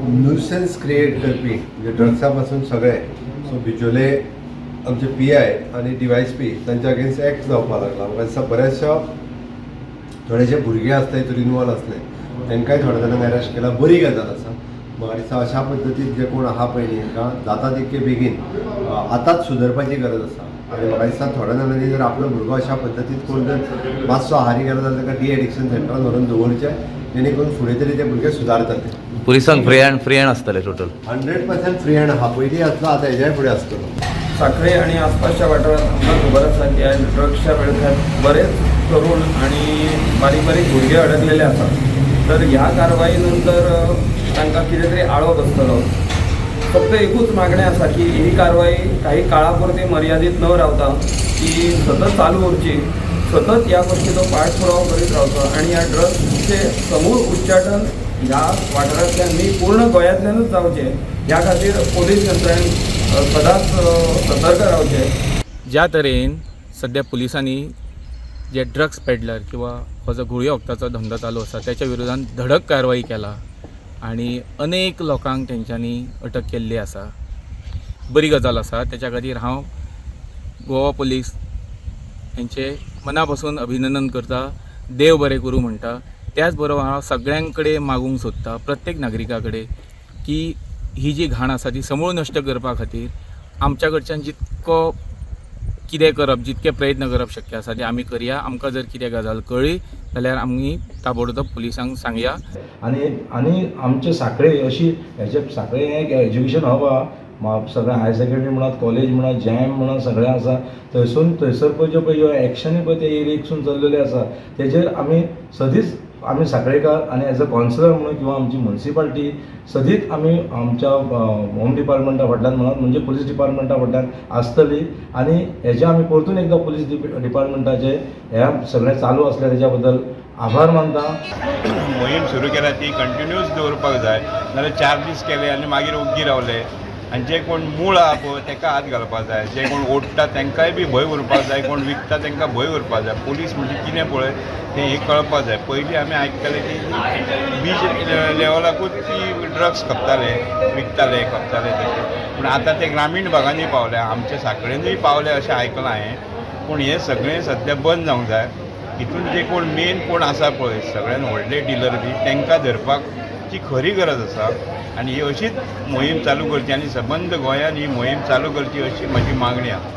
न्युसन्स create करपी म्हणजे ड्रग्सा पासून सगळे, सो बिचोले आमचे पीआय आनी डीवायएसपी तांच्या अगेन्स्ट एक्ट जावपाक लागला. म्हाका दिसता बऱ्याचशा थोडेशे भुरगे आसले हितून इनवॉल्व आसले, तांकांय थोड्या जाणांक अरेस्ट केला. बरी गजाल आसा. म्हाका दिसता अशा पद्दतीन जे कोण आहा पळय न्ही, हांकां जाता तितके बेगीन आतांच सुदरपाची गरज आसा. आनी म्हाका दिसता थोड्या जाणांनी जर आपलो भुरगो अशा पद्दतीन कोण जर मातसो आहारी गेलो जाल्यार ताका डी एडिक्शन सेंटरान व्हरून दवरचें, जेणे करून फुडें तरी ते भुरगे सुदारतले. पुलिसांक फ्री हँड आसतले टोटल? 100% फ्री हँड आहा. पयलीं आसलो, आतां हेज्याय फुडें आसतलो. साखळे आणि आसपासच्या वाठारात आमकां खबर आसा की आयज ड्रग्सच्या वेळख्यात बरेच तरुण आणि बारीक बारीक भुरगे अडकलेले आसात. तर ह्या कारवाई नंतर तांकां कितें तरी आळो बसतलो. फक्त एकूच मागणें आसा की ही कारवाई काही काळा पुरती मर्यादीत न रावता ती सतत चालू उरची, सतत ह्या गोष्टीचो पाठपुरावो करीत रावचो आणि ह्या ड्रग्सचे समूळ उच्चाटन ह्या वाठारांतल्यान न्ही, पूर्ण गोंयांतल्यानूच जावचें. ह्या खातीर पोलीस यंत्रणेन सदांच सतर्क रावचें. ज्या तरेन सद्या पुलिसांनी जे ड्रग्स पेडलर किंवा हो जो गुळयो वखदाचो धंदो चालू आसा त्याच्या विरोधान धडक कारवाई केला आनी अनेक लोकांक तेंच्यांनी अटक केल्ली आसा, बरी गजाल आसा. तेच्या खातीर हांव गोवा पुलीस हेंचे मना पासून अभिनंदन करता, देव बरें करूं म्हणटा. त्याच बरोबर हांव सगळ्यां कडेन मागूंक सोदता, प्रत्येक नागरिका कडेन, की ही जी घाण आसा ती समूळ नश्ट करपा खातीर आमच्या कडच्यान जितको कितें करप, जितके प्रयत्न करप शक्य आसा ते आमी करया. आमकां जर कितें गजाल कळ्ळी जाल्यार आमी ताबडतोब पुलिसांक सांगया. आनी आनी आमचे साखळे अशी हेजे साखळे हें एक एज्युकेशन हब आहा. सगळें हायर सेकेंडरी म्हणात, कॉलेज म्हणात, जॅम म्हणात, सगळें आसा थंयसून. थंयसर पळय ज्यो पळय ह्यो एक्शनी पळय ते एरियेकसून चल्लेल्यो आसा, तेजेर आमी सदींच आमी साखळेकार आनी एज अ कॉन्सलर म्हणून किंवा आमची मुन्सिपाल्टी सदींच आमी आमच्या होम डिपार्टमेंटा फाटल्यान म्हणात, म्हणजे पुलीस डिपार्टमेंटा फाटल्यान आसतली. आनी हेजे आमी परतून एकदां पुलीस डिपार्टमेंटाचे हें सगळें चालू आसलें तेज्या बद्दल आभार मानता. मोहीम सुरू केल्या ती कंटिन्यूस दवरपाक जाय. नाजाल्यार 4 दीस केले आनी मागीर ओग्गी रावले. आनी जे कोण मूळ आहा पळय तेका हात घालपाक जाय. जे कोण ओडटा तांकांय बी भंय उरपाक जाय, कोण विकता तांकां भंय उरपाक जाय. पुलीस म्हणजे कितें पळय तें हें कळपाक जाय. पयलीं आमी आयकताले की बीच लेवलाकूच ती ड्रग्स खपताले, विकताले, खपताले तशें. पूण आतां ते ग्रामीण भागांनी पावले, आमच्या साखळेनूय पावले अशें आयकलां हांवें. पूण हें सगळें सद्या बंद जावंक जाय. हितून जे कोण मेन कोण आसा पळय, सगळ्यान व्हडले डिलर बी, तांकां धरपाची खरी गरज आसा. आनी ही अशीच मोहीम चालू करची आनी सबंद गोंयान ही मोहीम चालू करची अशी म्हजी मागणी आसा.